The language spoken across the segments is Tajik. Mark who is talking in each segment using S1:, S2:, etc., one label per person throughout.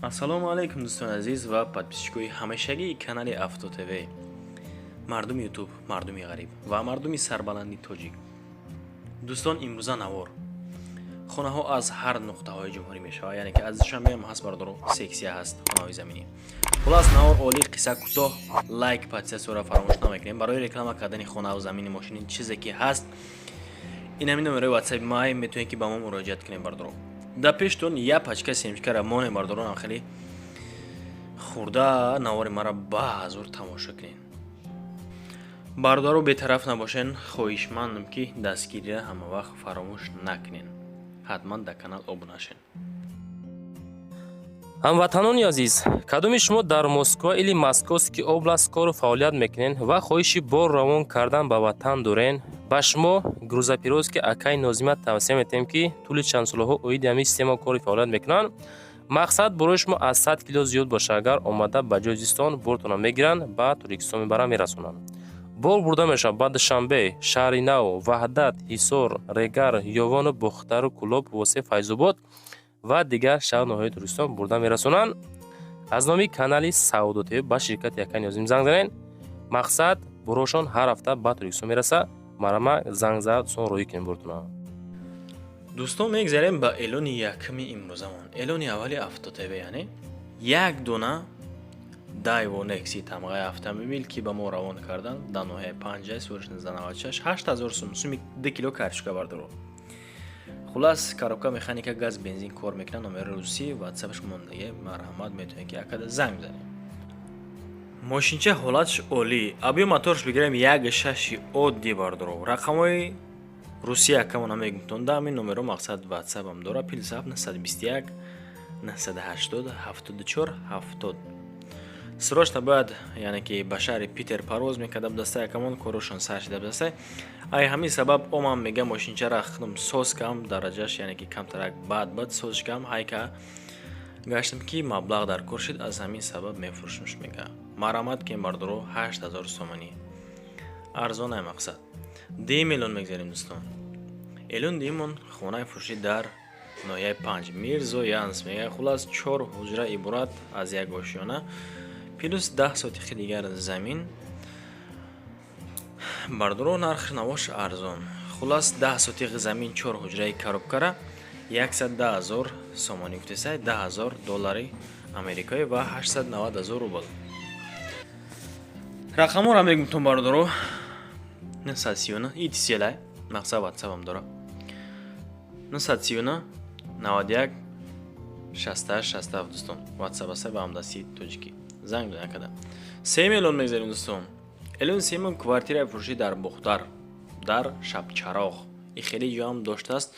S1: Ассалому алайкум, дӯстони азиз ва подписчикои ҳамешагии канали Авто ТВ, мардуми Ютуб, мардуми ғариб ва мардуми сарбаланди тоҷик. Дӯстон, имрӯза навор хонаҳо аз ҳар нуқтаҳои ҷумҳурӣ мешавад, яъне ки аз Душанбеам ҳаст, бардоро, сексия ҳаст, хонаҳои заминӣ. Хулас, навор олӣ, қисса кӯтоҳ. Лайк, подписатсияро фаромӯш намекунем. Барои реклама кардани хонаву замини, мошини, чизе ки ҳаст, ин ҳамин номерои Ватсаби май, метавонед ки ба мо муроҷиат кунем. Бардоро, дар пештон як пачка семечкара монем, бардорон, хеле хурда навори мара ба ҳазур тамошо кунед. Бародаро, бетараф набошен, хоҳишмандам ки дастгирира ҳамавақт фаромӯш накунен, ҳатман дар канал обуна шен.
S2: Ҳамватанони азиз, кадоми шумо дар Москва или Московский область кору фаъолият мекунед ва хоҳиши бор равон кардан ба ватан дорен, ба шумо грузоперевозки акаи Нозима тавсия метиҳем, ки тӯли чанд солаҳо оиди ҳамин система кори фаъолият мекунанд. Мақсад, борои шумо аз 100 кило зиёд боша, агар омада ба ҷои зистон бортона мегиранд, ба Тоҷикистон мебаранд, мерасонанд. Бор бурда мешавад ба Душанбе, Шаҳри Нав, Ваҳдат, Ҳисор, Регар, Ёвону Бохтару Кӯлоб, Восе, Файзобод ва дигар шаҳру ноҳияи Тоҷикистон бурда мерасонанд. Аз номи канали Савдо ТВ ба ширкати акаи Нозим занг занед. Мақсад, борошон ҳар ҳафта ба Тоҷикистон мерасад. Марама занг зад, дӯстон, роҳӣ кунем бортона.
S1: Дӯстон, мегзарем ба эълони якуми имрӯзамон, эълони аввали Авто ТВ, яъне як дона Дайво Некси тамғаи автомобил, ки ба мо равон кардан дар ноҳияи Панҷа, соли 1996, 8000 сум, суми 2 кило картошка, бардоро. Хулас, коробка механика, газ, бензин кор мекунад, номери русӣ, Ватсапаш мондагӣ, марҳамат, метавонед ки акада занг бизанед. Мошинча ҳолатш олӣ, абё моторш бигирем, як шаши оддӣ, бардоро. Рақамҳои русия акамона мегумтон, да ҳамин номеро, мақсад, Ватсапам дора: +7 921 980 74 70. Срочно бояд, яъне ки ба шаҳри Питер парвоз мекарда даста, якамон корушон сар шида даста. Ай ҳамин сабаб омам, мега, мошинчара худам соз кам, дараҷаш, яъне ки камтарак баъд баъд соз кам, ҳайка гаштам ки маблағ дар кор шид, аз ҳамин сабаб мефурӯшмш, мега. Марамат кен, бардоро, 8000 сомонӣ, арзонай. Мақсад, 2 миллион мегзарем, дӯстон. Эълон дуюмон хонаи фурӯшӣ дар ноҳияи Панҷ, Мирзоянс, мега. Хулас, чор ҳуҷра иборат аз як ошёна плюс 10 сотихи дигар замин. Бардоро, нархи навош арзон. Хулас, 10 сотих замин, чор ҳуҷраи коробкара 110 000 сомонӣ гуфтесай, 10 000 доллари америкоӣ ва 890 000 рубл. Рақамҳоро мегумтон, бардоро: 939 итселай, мақсад, Ватсапам дора: 939 91 68 67. Дӯстон, Ватсап аста ба ҳамдасти тоҷикӣ занг накарда. 3 миллион мегзарем, дӯстон. Элон сеюм квартираи фурӯшӣ дар Бохтар, дар Шабчароғ. И хеле ҷоам доштааст,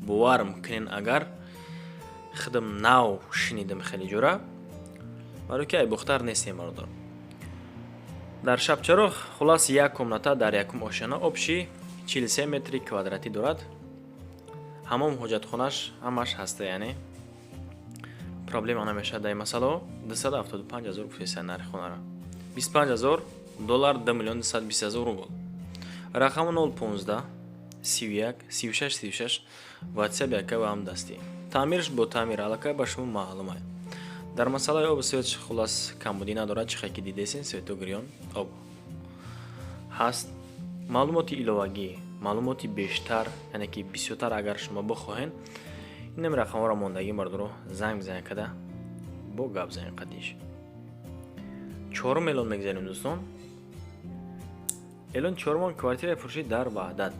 S1: боварм кунен, агар худам нав шинидам хеле ҷора, барои ки ай Бохтар нестем, бародар. Дар Шабчароғ, хулас, як комната дар якум ошёна, общий 43 метри квадратӣ дорад, ҳамом, ҳоҷатхонаш ҳамаш ҳаста, яъне проблема намешавад дар ин масъалао. 275 ҳазор гуфтеса нархи хонара, 25 ҳазор доллар, 2 миллион 220 ҳазор рубл. Рақаму 015 31 36 36, Ватсап яка ва ҳамдастӣ. Таъмирш бо таъмир аллакай ба шумо маълума. Дар масъалаи обу свет, хулас, камбудӣ надорад, чӣ хел ки дидесен, свету гирён, об ҳаст. Маълумоти иловагӣ, маълумоти бештар, яъне ки бисёртар агар шумо бихоҳен, инам рақамҳоро мондагӣ, бардоро, занг бизанед када бо гап занед қадиш. Чорум эълон мегзарем, дӯстон. Эълон чорумон квартираи фурӯшӣ дар Ваҳдат,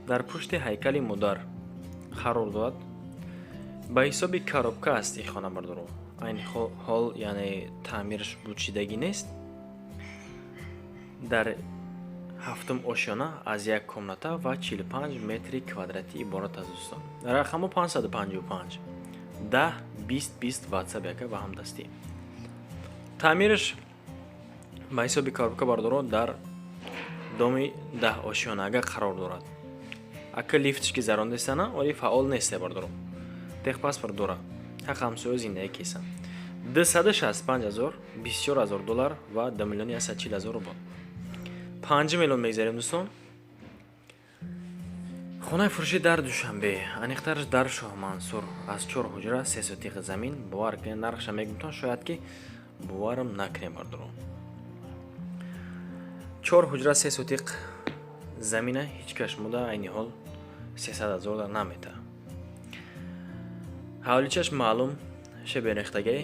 S1: дар пушти ҳайкали модар қарор дорад, ба ҳисоби коробка аст ин хона, бардоро. Айни ҳол, яъне таъмираш бучидагӣ нест. Дар ҳафтум ошёна, аз як комната ва 45 метри квадратӣ иборат аст. Дӯстон, рақамҳо 555 10 20 20, Ватсап яка ва ҳамдастӣ. Таъмираш ба ҳисоби коробка, бардоро, дар доми 10 ошёнага қарор дорад. Ака лифтш ки зарондесана, оли фаъол несте, бардоро. Техпаспорт дорад, ҳақ ҳамсоя зиндагӣ кесан. 265 ҳазор, 24 ҳазор доллар ва 2 миллиони 140 ҳазор рубл. 5 миллион мегзарем, дӯстон. Хонаи фурӯшӣ дар Душанбе, аниқтараш дар Шоҳмансур, аз чор ҳуҷра, се сотиқ замин. Бовар кунед, нархша мегумтон, шояд ки боварам накунем, бардоро. Чор ҳуҷра, се сотиқ замина ҳеҷ кас шумода айни ҳол 300 000 дар намета. Ҳавличаш маълум, шеберехтагӣ,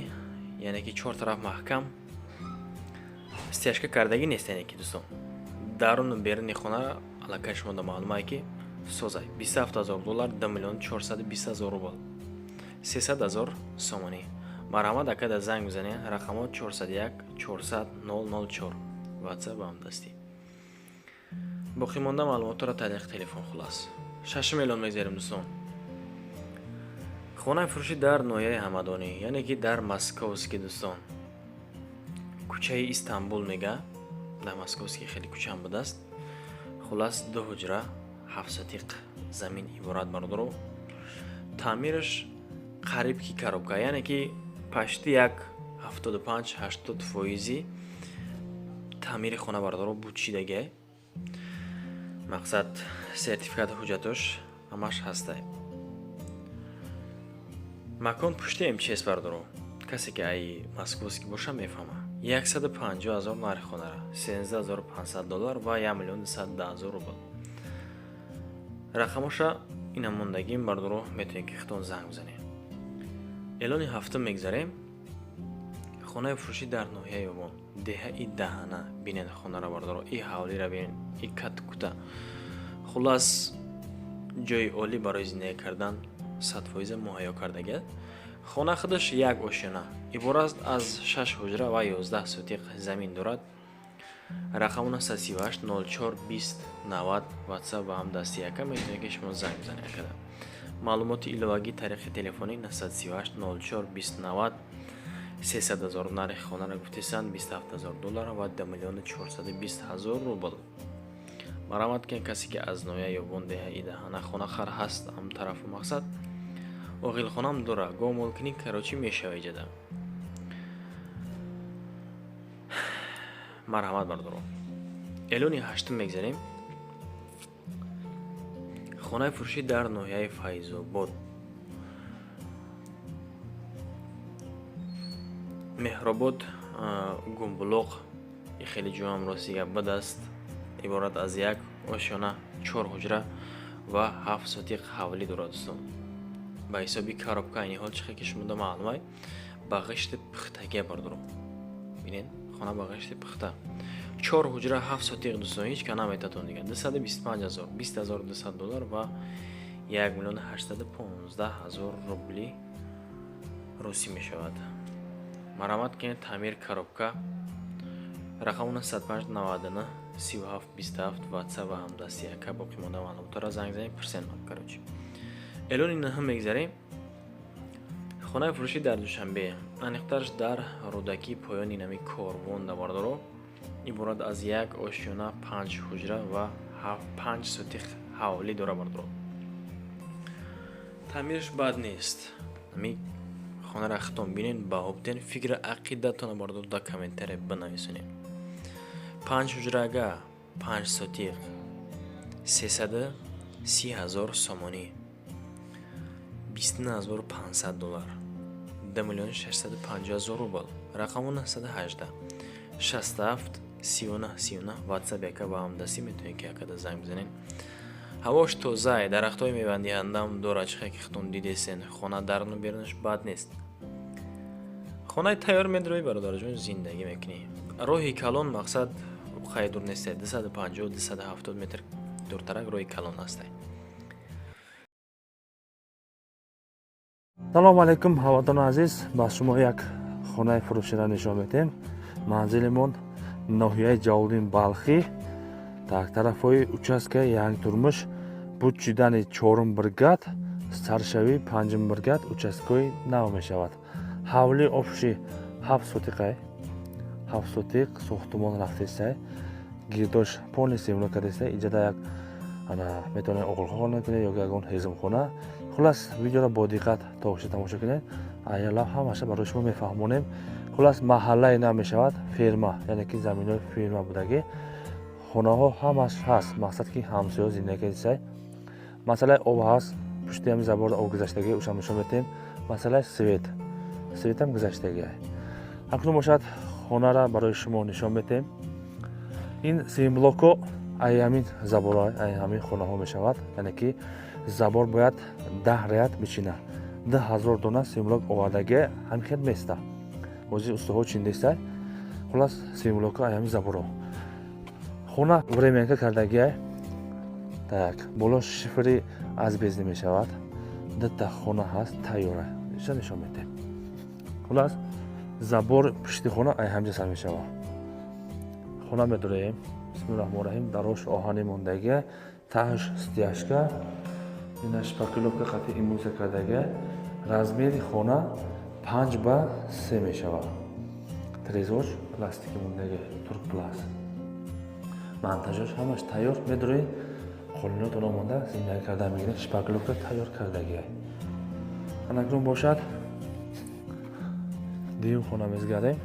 S1: яъне ки чор тараф маҳкам, стяжка кардагӣ нест, яъне ки дӯстон, даруну беруни хона аллакай шумода маълумае ки созай. 27 000 доллар, 2 миллион 420 000 рубл, 300 000 сомонӣ. Марҳамат, акада занг бизанед, рақамҳо 401 400 004, WhatsApp ба ҳамдастӣ. Боқимонда маълумотро тариқи телефон. Хулас, шашум эълон мегзарем, дӯстон. Хонаи фурӯшӣ дар ноҳияи Ҳамадонӣ, яъне ки дар Московский, дӯстон, кӯчаи Истанбул мега. Дар Московский хеле кӯчаам будааст. Хулас, ду ҳуҷра, ҳафт сотиқ замин иборат, бародаро. Таъмираш қариб ки коробка, яъне ки пашти як 75-80 фоизи таъмири хона, бародаро, бучидагиай. Мақсад, сертификат, ҳуҷҷатош ҳамаш ҳастай. Макон пушти МЧС, бародаро. Касе ки ай Московский боша, мефаҳма. 150 000 нархи хонара, 13 500 доллар ва 1 миллион 210 000 рубл. Рақамоша ина мондагим, бародаро, метавонед ки худтон занг бизанед. Эълони ҳафтум мегзарем. Хонаи фурӯшӣ дар ноҳияи Ёвон, деҳаи Даҳана. Бинед хонара, бародаро, и ҳавлира бинед, и каткута. Хулас, ҷои олӣ барои зиндагӣ кардан 100% муҳайё кардагиаст. Хона худаш як ошёна, иборат аз шаш ҳуҷра ва 11 сотиқ замин дорад. Рақаму 938 04 20 90, WhatsApp ва ҳамдасти яка, метавонед ки шумо занг бизанед акада. Маълумоти иловагӣ тариқи телефонӣ 938 04 20 90. 300 000 нархи хонаро гуфтесанд, 27 000 доллар ва 2 миллиону 420 000 рубл. Марҳамат кунед, касе ки аз ноҳияи Ёвон, деҳаи Даҳана хонахар ҳаст, ам тарафу мақсад оғилхонам дора, гомолкунӣ, короче, мешава иҷада. Марҳамат, бардоро. Эълони ҳаштум мегзарем. Хонаи фурӯшӣ дар ноҳияи Файзобод, Меҳробод, Гумбулоқ. И хеле ҷоам рости гап бад аст. Иборат аз як ошёна, чор ҳуҷра ва ҳафт сотиқ ҳавлӣ дорад, дӯстон. Ба ҳисоби коробка, айни ҳол чихе ки шумода маълумай, ба ғишти пухтагия, бардоро. Бинед, хона ба ғишти пухта, чор ҳуҷра, ҳафт сотиқ, дӯстон, ҳеҷ ка наметатон дига. 225 000, 20 200 доллар ва 1 миллион 815 000 рубли русӣ мешавад. Марҳамат кунед, таъмир коробка. Рақаму 905 99 37 27, WhatsApp ва ҳамдасти яка. Боқимонда маълумотро занг занед, пурсен. Короче, эълони наҳум мегзарем. Хонаи фурӯшӣ дар Душанбе, аниқтараш дар Рӯдакӣ, поёни нами корвон да, бардоро. Иборат аз як ошёна, панҷ ҳуҷра ва панҷ сотиқ ҳавлӣ дора, бардоро. Таъмираш бад нест. Ами хонара худтон бинед, баҳо биден, фикри ақидатонро, бардоро, дар комментария бинависонед. Панҷ ҳуҷрага, панҷ сотиқ, 330 000 сомонӣ, 29 500 доллар, 2 миллион 650 000 рубл. Рақаму 918 67 39 39, WhatsApp яка ба ҳамдастӣ, метавонед ки якада занг бизанед. Ҳавош тозае, дарахтҳои мевандиҳандаам дорад, чихе ки худтон дидесен. Хона даруну берунаш бад нест. Хонаи тайёр медроӣ, бародарҷон, зиндагӣ мекунӣ. Роҳи калон, мақсад, хай дур несте, 250 270 метр дуртарак роҳи калон ҳастай.
S3: Салому алайкум, ҳамватанони азиз, ба шумо як хонаи фурӯширо нишон медиҳем. Манзилимон ноҳияи Ҷалолиддин Балхӣ, дар тарафҳои участкаи Янгитурмуш, буд шудани чорум бригад, саршавии панҷум бригад, участкаҳои нав мешавад. Ҳавли общий ҳафт сотиқай, ҳафт сотиқ сохтумон рафтесай, гирдош полностью ремонт кардесай. Иҷада як ана метавонед оғилхона кунед ё ягон ҳезумхона. Хулас, видеоро бо диққат то охир тамошо кунед, аялав ҳамаша барои шумо мефаҳмонем. Хулас, маҳаллаи нав мешавад, ферма, яъне ки заминҳои ферма будагӣ, хонаҳо ҳамаш ҳаст. Мақсад ки ҳамсоя зиндагӣ кардесай. Масъалаи об ҳаст, пушти ҳами заборда об гузаштагӣ, ушам нишон метиҳем. Масъалаи свет, светам гузаштагӣ. Акнун бошад, хонара барои шумо нишон метиҳем. Ин симблоко ай ҳамин заборҳо, ай ҳамин хонаҳо мешавад, яъне ки забор бояд 10 ряд бичина. 2000 дона симблок овардагӣ, ҳамин хел места, ҳозир устоҳо чиндеста. Хулас, симблоко ай ҳамин заборҳо. Хона временка кардагиай. Так, боло шифери асбестный мешавад. Дута хона ҳаст, тайёра, иша нишон метиҳем. Хулас, забор пушти хона ай ҳамҷа сар мешавад. Хона медорем. Бисмилла раҳмон раҳим. Дарош оҳани мондагия, таҳш стяжка, ина шпаклёвка қати эмульсия кардагия. Размери хона 5 ба 3 мешавад. Трезош пластики мондагия, туркпласт. Монтажош ҳамаш тайёр. Медоред, қолинотон омода, зиндагӣ карда мегиред. Шпаклёвка тайёр кардагия. Анакнун бошад, дуюм хона мезгардем.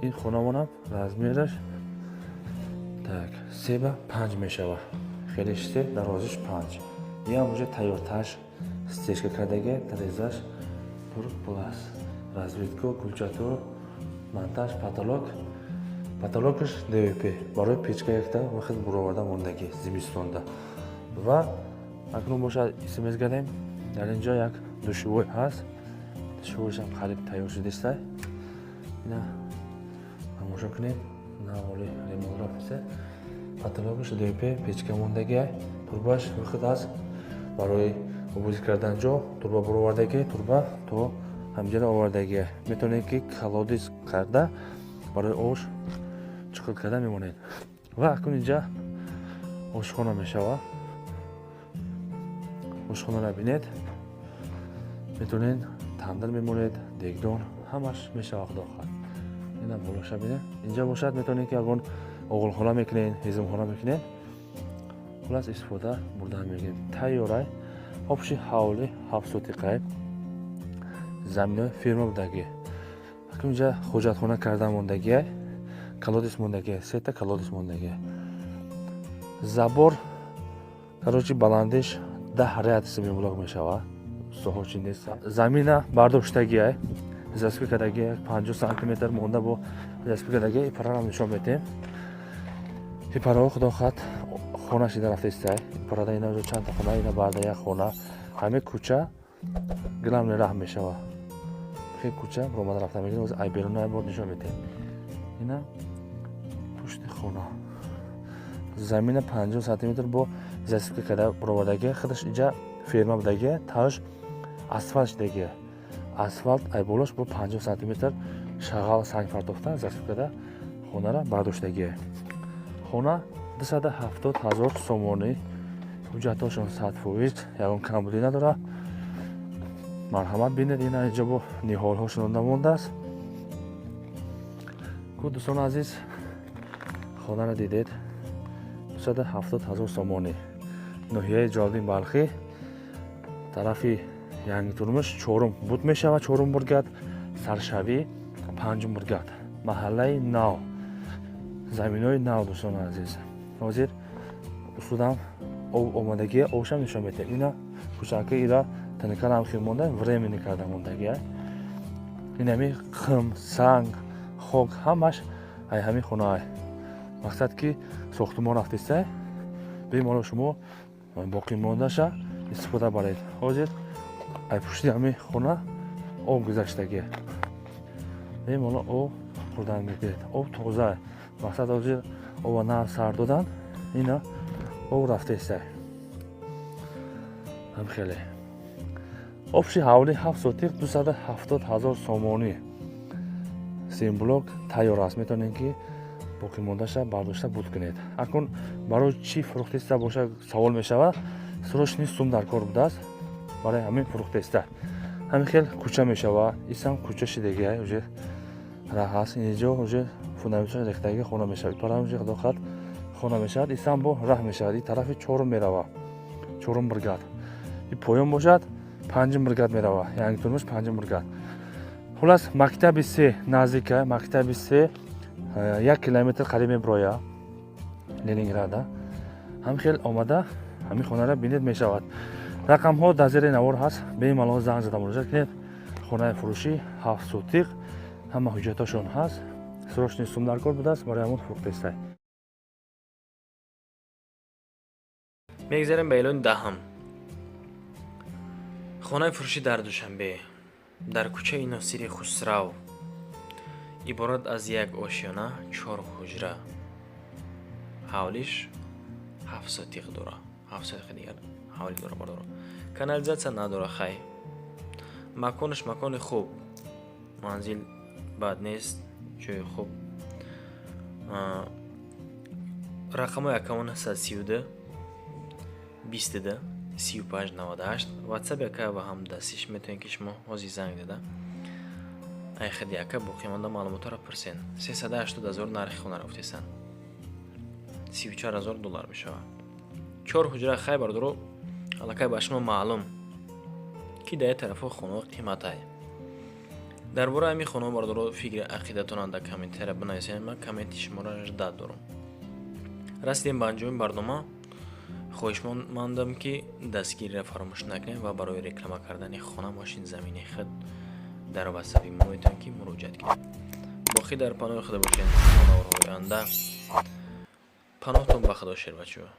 S3: Ин хонамонам размераш, так, 3 ба 5 мешавад. Хелеш се, дарозиш панҷ. Иам уже тайёрташ, стяжка кардагия, трезаш туркпласт, разведка, гулчатор, монтаж, потолок. Потолокаш ДВП, барои печка якта вақт буроварда мондагӣ зимистонда. Ва акнун бошад, иси мезгардем. Дар ин ҷо як душевой ҳаст, душевойшам қариб тайёр шудиста. Ина тамошо кунед, наволи ремонт рафиса. Потолокаш ДВП, печка мондагия, турбаш выход аст, барои обозӣ кардан ҷо турба буровардагӣ, турба то ҳамҷара овардагия. Метавонед, ки колодец карда, барои ош чуқур карда мемонед. Ва акнун инҷа ошхона мешавад. Ошхонара бинед, метавонед тандир мемонед, дегдон, ҳамаш мешавад, худо хоҳад. Ина болоша бинед. Инҷа бошад, метавонед, ки ягон оғилхона мекунед, ҳезумхона мекунед. Хулас, истифода бурдан мегирем. Тайёрай. Общий ҳавли 7 сотиқай, заминои фирма будагӣ. Акнун инҷа ҳоҷатхона карда мондагиай, колодец мондагиай, сета колодец мондагиай. Забор, короче, баландиш 10 ряд семиблок мешавад. Устоҳо чиндеста. Замина бардоштагиай, засыпка кардагиай, 50 сантиметр монда, бо засыпка кардагиай. Ипарарам нишон метиҳем. Ипараҳо, худо хоҳад, хона шида рафтаистай. Ипарада ина чандта хона, ина барда як хона. Ҳамин кӯча главный раҳ мешавад. Хе, кӯча ромада рафта мегирем. Ай беруна бор нишон метиҳем. Ина пушти хона, замина 50 сантиметр бо засыпка карда буровардагия. Худаш инҷа ферма будагия, тааш асфалт шидагия. Асфалт ай болош бо 50 сантиметр шағал санг партофта, засыпка карда, хонара бардоштагия. Хона 270 000 сомонӣ, ҳуҷҷатҳошон 100%, ягон камбудӣ надорад. Марҳамат, бинед. Ина инҷо бо ниҳолҳо шинонда мондааст ку. Дӯстони азиз, хонара дидед, 270 000 сомонӣ, ноҳияи Ҷалолиддин Балхӣ, тарафи Янгитурмуш, чорум буд мешавад, чорум бургат, саршавӣ панҷум бургат, маҳаллаи нав, заминои нав. Дӯстони азиз, ҳозир усудам об омадагия, обшам нишон медиҳем. Ина кӯчаки, ира тинкарам хел монда, временный карда мондагия. Инами қим, санг, хок ҳамаш ай ҳамин хонаай. Мақсад ки сохтумон рафтеста, бемалол шумо боқӣ мондаша истифода баред. Ҳозир ай пушти ҳамин хона об гузаштагия, бемалол об хӯрдан мегиред. Об тоза. Мақсад, ҳозир оба нав сар додан, ина об рафтеста. Ҳам хеле общий ҳавли 7 сотиқ, 270 000 сомонӣ. Симблок тайёр аст, метавонед, ки боқимондаша бардошта буд кунед. Акнун барои чӣ фурӯхтеста боша, савол мешавад. Срочный сум дар кор будааст, барои ҳамин фурӯхтеста. Ҳамин хел кӯча мешавад. Исам кӯча шидагия, уже раҳ ҳаст. Инҷо уже фундаменташ рехтаги, хона мешавад. Парам уже, худо хоҳад, хона мешавад. Исам бо раҳ мешавад, и тарафи чорум мерава, чорум бригад. И поён бошад, панҷум бригад мерава, Янгитурмуш, панҷум бригад. Хулас, мактаби се наздика, мактаби се 1 километр қариб мебироя Ленинграда. Ҳам хел омада, Ҳамин хонара бинед, мешавад. Рақамҳо дар зери навор ҳаст, бемалол занг зада муроҷиат кунед. Хонаи фурӯшӣ, 7 сотиқ, ҳама ҳуҷҷатҳошон ҳаст. Срочный сум дар кор будааст, барои ҳамон фурӯхтестай.
S1: Мегзарем ба эълони 10-ум. Хонаи фурӯшӣ дар Душанбе, дар кӯчаи Носири Хусрав, иборат аз як ошёна, чор ҳуҷра, ҳавлиш 7 сотиқ дора, 7 сотиқи дигар ҳавли дора, бардора. Канализатсия надора. Хай, маконаш макони хуб, манзил бад нест, ҷои хуб. Рақамҳои акамон 32 22 35 98. Ватсап яка ва ҳамдастиш метавонед, ки шумо ҳозир занг зада, ай хеди яка боқимонда маълумотҳоро пурсен. 380 000 нархи хонара гуфтесанд, 34 000 доллар мешавад. Чор ҳуҷра. Хай, бародаро, аллакай ба шумо маълум, ки дар як тарафҳо хонаҳо қиматай. Дар бораи ҳамин хонаҳо, бародаро, фикри ақидатонро дар комментария бинависед, ман комменти шуморо ждать дорам. Расидем ба анҷоми барнома. Хоҳишмандам, ки дастгириро фаромӯш накунед ва барои реклама кардани хона, мошин, замини худ дар ватсапи мо метавонед, ки муроҷиат кунед. Боқӣ дар паноҳи худо бошед то наворҳои оянда. Паноҳтон ба Худо, шербачаҳо.